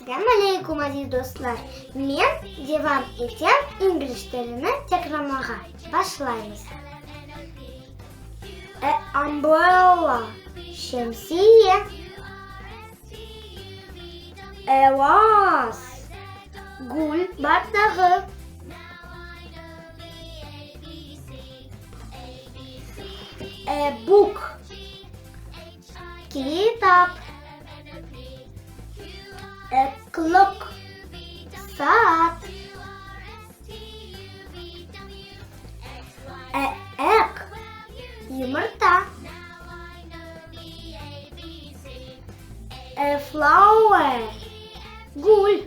Selâm aleyküm, aziz dostlar! Men devam etem ingliz tilini tekrarlamağa. Başlaymız. A umbrella, şemsiye. A vase, gül bardağı. A book, Kitap. A clock. Saat. A egg. Yımırta. A flower. Gül.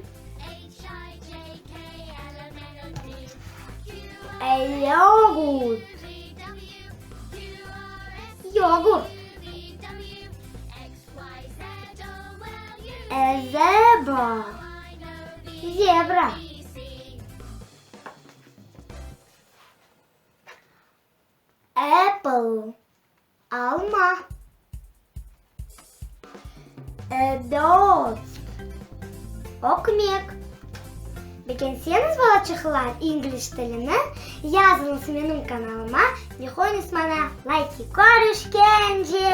A yogurt. Yogurt. A zebra. Zebra. Apple. Alma. A toast. Ökmek. Begenseñiz balaçıqlar ingliz tilini, yazıñız menim kanalıma ve qoyuñız maña layki. Körüşkence!